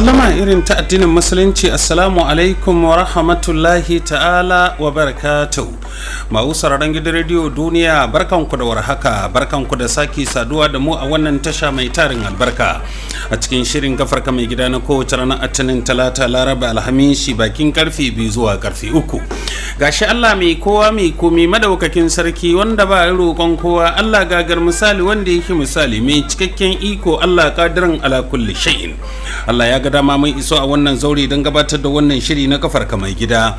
Sallama irin ta addinin Musulunci, assalamu alaikum wa rahmatullahi ta'ala wa barakatuh. Masu sauraron gidan rediyo Duniya, barkanku da warhaka, barkanku da sake saduwa da mu a wannan tasha mai tarin albarka a cikin shirin Gafarka Mai Gida na kowace ranar Atinin, Talata, Laraba, Alhamishi, bakin karfe 2 zuwa karfe 3. Gashi Allah mai kowa mai komi, madaukakin sarki wanda ba roƙon kowa, Allah gagar misali, wanda yake misali, mai cikakken iko, Allah kadirin ala kulli shay'in. Allah ya ga dama mun iso a wannan zaure don gabatar da wannan shiri na Kafarka Mai Gida.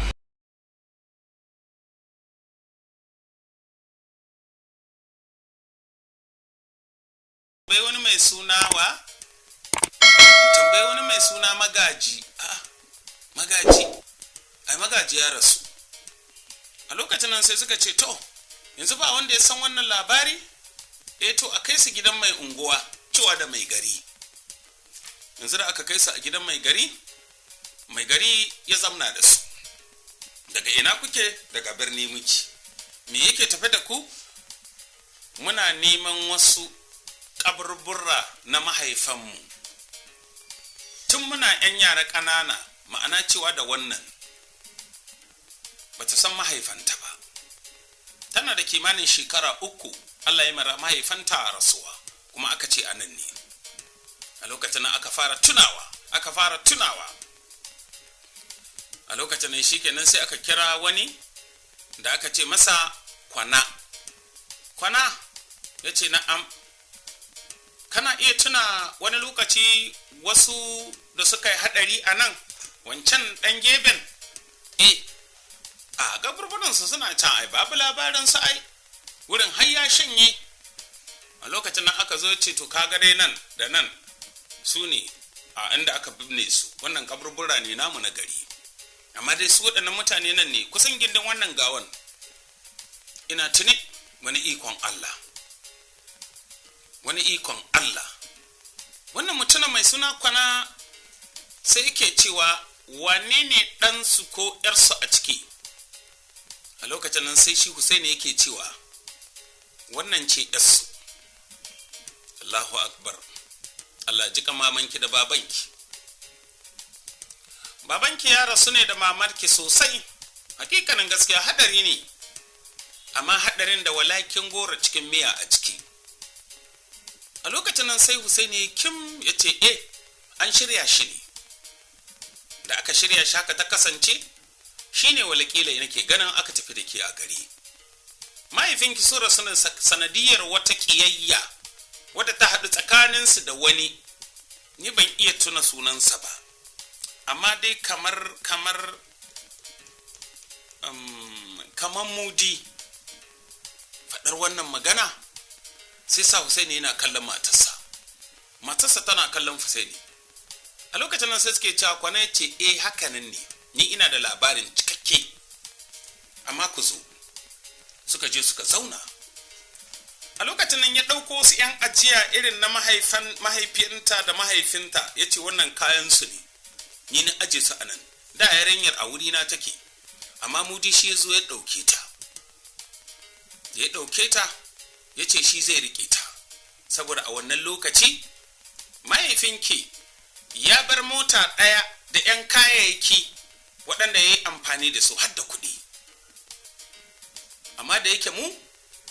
Tambayi wani mai suna wa? Tambayi wani mai suna Magaji. Ah, Magaji. Ai Magaji ya rasu. A lokacin nan sai suka ce, to, yanzu ba wanda ya san wannan labari? Eh, to, a kai su gidan mai unguwa, cewa da mai gari. Yanzu da aka kai su a gidan mai gari, mai gari ya zamna da su. Daga ina kuke? Daga birni muke. Me yake tafe da ku? Muna neman wasu kaburbura na mahaifanmu tun muna 'yan yara ƙanana. Ma'ana cewa da wannan bata san mahaifanta ba, tana da kimanin shekara 3 Allah ya mara mahaifanta a rasuwa, kuma aka ce a nan ne. A lokacin nan aka fara tunawa, aka fara tunawa. A lokacin nan shikenan sai aka kira wani da aka ce masa Kwana. Kwana ya ce, na'am. Kana iya tuna wani lokaci wasu da suka yi hadari a nan wancan ɗan geben? Eh, a gaburburansu suna can, ai babu labarin su, ai wurin har ya shanye. A lokacin nan aka zo, ce, to, kaga dai nan da nan su ne a inda aka binne su, wannan kaburbura ne namu na gari, amma dai su waɗannan mutane nan ne kusan gindin wannan gawan. Ina tuni, wani ikon Allah, wani ikon Allah, wannan mutumin mai suna Kwana sai yake cewa, wane ne ɗansu ko ‘yarsu a ciki? A lokacin nan sai shi Husaini yake cewa, wannan ce ‘yarsu. Allahu akbar, Allah ji mamanki da babanki. Babanki ya rasu ne da mamarki sosai. Hakikanin gaskiya hadari ne, amma hadarin da walakin goro cikin miya a ciki. A lokacin nan sai Husaini kim ya ce, eh, an shirya shi ne. Da aka shirya shi haka ta kasance, shine walakila nake ganin aka tafi da ke a gari. Mahaifinki su rasu ne sanadiyar wata ƙiyayya wadda ta haɗu tsakaninsu da wani. Ni ban iya tuna sunansa ba, amma dai kamar Mudi. Faɗar wannan magana sai sa Husaini yana kallon matarsa, matarsa tana kallon Husaini. A lokacin nan sai suke cewa, Kwana ce, eh, hakanan ne, ni ina da labarin cikakke, amma ku zo. Suka je suka zauna. A lokacin nan ya ɗauko wasu 'yan ajiya irin na mahaifinta da mahaifinta, ya ce, wannan kayan su ne, ni na aje su a nan. Da yarinyar a wurina take, amma Mudi shi ya zo ya ɗauke ta. Ya ɗauke ta, ya ce shi zai riƙe ta, saboda a wannan lokaci mahaifinki ya bar mota ɗaya da 'yan kayayyaki waɗanda ya yi amfani da su, har da kuɗi. Amma da yake mu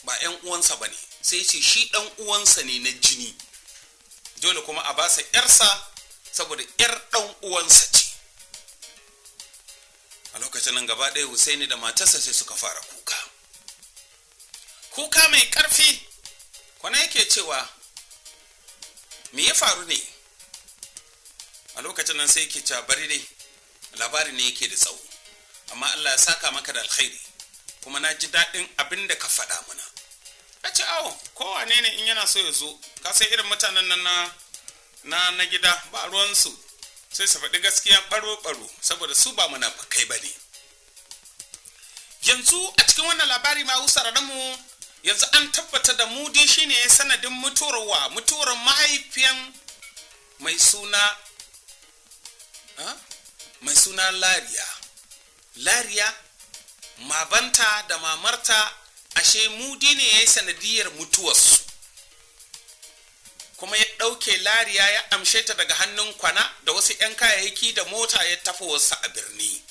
ba 'yan uwansa ba ne, sai ce shi ɗan uwansa ne na jini, dole kuma a basa 'yarsa saboda 'yar ɗan uwansa ce. A lokacin nan gaba ɗaya Husaini da matarsa sai suka fara kuka, kuka mai ƙarfi. Kwana yake cewa, me ya faru ne? A lokacin nan sai yake cewa, bari dai, labari ne yake da tsawo, amma Allah ya saka maka da alkhairi, kuma na ji daɗin abin da ka faɗa mana. A ce, awo, kowane ne in yana so ya zo. Ka sai irin mutanen nan na gida, ba ruwansu, sai su faɗi gaskiya ɓaro-ɓaro, saboda su ba munafukai ba ne. Yanzu a cikin wannan labari ma mu yanzu an tabbata da Mudi shine sanadin mutuwar wa? Mutuwar mahaifiyan mai suna Lariya. Lariya, mabanta da mamarta, ashe Mudi ne ya yi sanadiyar mutuwarsu. Kuma ya ɗauke lariya, ya amshe ta daga hannun Kwana da wasu 'yan kayayyaki da mota, ya tafi wasu a birni.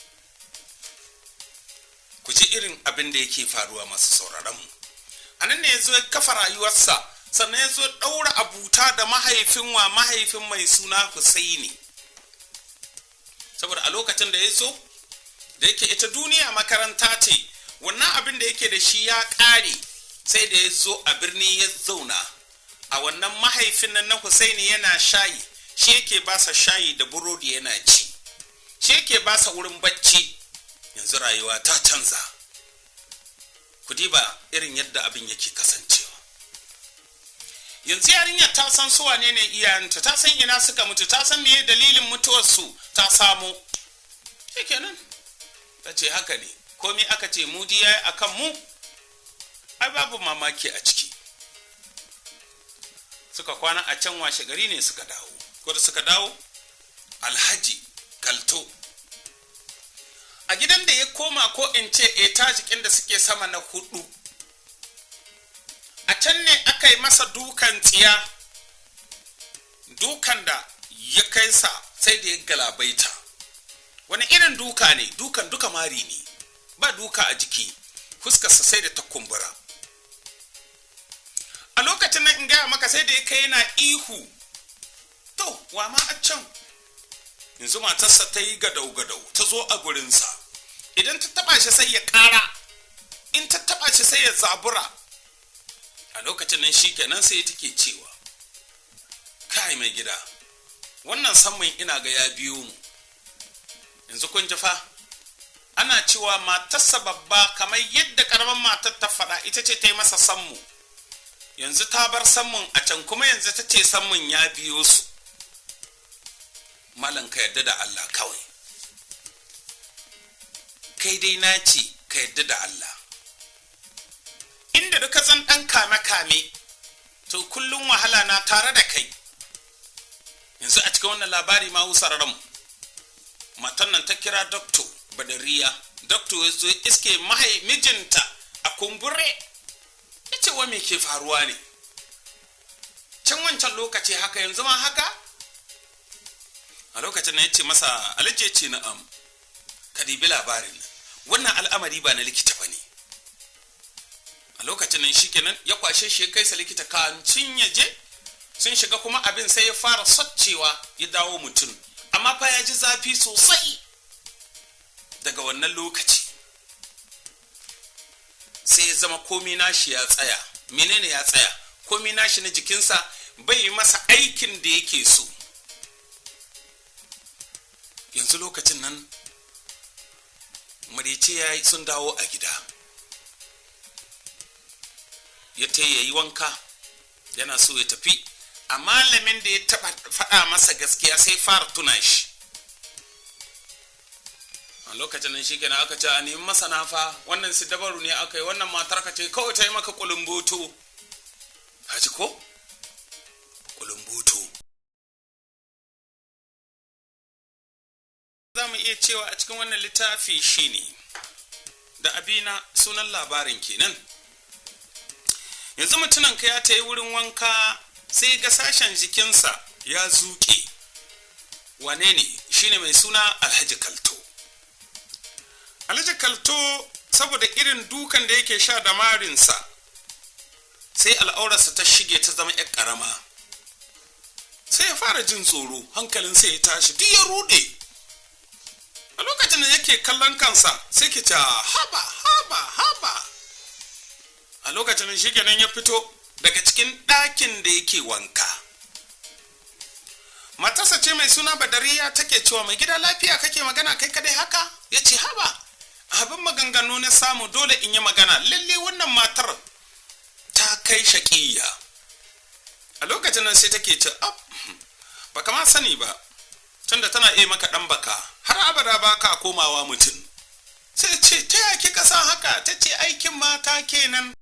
Ku ji irin abin da yake faruwa, masu sauraronmu. A nan ne ya zo ya kafa rayuwarsa, sannan ya zo ɗaura abuta da mahaifin wa? Mahaifin mai suna Husaini. Saboda a lokacin da ya zo, da yake ita duniya makaranta ce, wannan abin da yake da shi ya ƙare. Sai da ya zo a birni ya zauna a wannan mahaifin nan na Husaini, yana shayi, shi yake ba sa shayi da burodi yana ci, shi yake ba sa wurin bacci. Yanzu rayuwa ta canza. Ku diba irin yadda abin yake kasancewa. Yanzu yarinyar ta san su wane ne iyayenta, ta san ina suka mutu, ta san meye dalilin mutuwarsu. Ta samu, shikenan, ta ce haka ne. Komai aka ce mudi ya yi a kan mu, ai babu mamaki a ciki. Suka kwana a can, washe gari ne suka dawo. Ko da suka dawo, Alhaji Kalto a gidan da ya koma, ko in ce etajikin da suke sama na hudu, a can ne aka yi masa dukan tsiya, dukan da ya kai sa sai da ya galabaita. Wani irin duka ne? Dukan duka mari ne, ba duka a jiki. Fuskarsa sai da ta kumbura. A lokacin nan, in gaya maka, sai da ya kai yana ihu. To, wa ma a can? Yanzu matarsa ta yi gadau-gadau, ta zo a gurinsa. Idan ta taba shi sai ya kara, in ta taba shi sai ya zabura. A lokacin nan shi kenan sai take cewa, "Kai mai gida, wannan sammun ina ga ya biyo mu." Yanzu kun ji fa, ana cewa matarsa babba, kamar yadda karamin matar ta faɗa, ita ce ta yi masa sammu. Yanzu ta bar sammun a can, kuma yanzu ta ce sammun ya biyo su. Malam, ka yarda da Allah kawai. Kai dai na ce ka yarda da Allah. Inda duka zan ɗan kame-kame, to kullum wahala na tare da kai. Yanzu a cikin wannan labari ma ran matan nan ta kira Doctor Badariya. Doctor ya zo iske mijinta a kumbure, ya ce, "Wa me ke faruwa ne?" Can wancan lokaci haka, yanzu ma haka. A lokacin na ya ce masa, "Alhaji," ya ce, "Na'am." "Ka dibi labarin nan, wannan al'amari ba na likita ba ne." A lokacin nan shikenan, ya kwashe shi ya kai sa likita. Kancin ya je, sun shiga, kuma abin sai ya fara soccewa, ya dawo mutum, amma fa ya ji zafi sosai. Daga wannan lokaci sai ya zama komi nashi ya tsaya. Menene ya tsaya? Komi nashi na jikinsa bai yi masa aikin da yake so. Yanzu lokacin nan marece ya yi, sun dawo a gida, ya ta yi wanka, yana so ya tafi. A malamin da ya taba faɗa masa gaskiya sai fara tuna shi. A lokacin nan shikenan, aka ce a nemi masana fa, wannan su dabaru ne aka yi, wannan matar ka ce kawai ta yi maka kulumboto. Ka ji ko? Kulumboto. Za mu iya cewa a cikin wannan littafi shine da abina, sunan labarin kenan. Yanzu mutumin ka ya ta yi wurin wanka, sai ga sashen jikinsa ya zuƙe. Wane ne? Shine mai suna Alhaji Kalto. Alhaji Kalto, saboda irin dukan da yake sha da marinsa, sai al'aurarsa ta shige, ta zama 'yar ƙarama. Sai ya fara jin tsoro, hankalinsa ya tashi, duk ya rude. A lokacin da yake kallon kansa, sai ke ce, "Haba, haba, haba." A lokacin shi kenan ya fito daga cikin ɗakin da yake wanka. Matarsa ce mai suna Badariya take cewa, "Mai gida, lafiya kake magana kai kadai haka?" Ya ce, "Haba, abin maganganu na samu, dole in yi magana. Lalle wannan matar ta kai shaƙiyya." A lokacin nan sai take ce, "Ab, baka ma sani ba, tunda tana iya maka ɗan baka, har abada ba ka komawa mutum." Sai ce, "Ta ya kika san haka?" Ta ce, "Aikin mata kenan."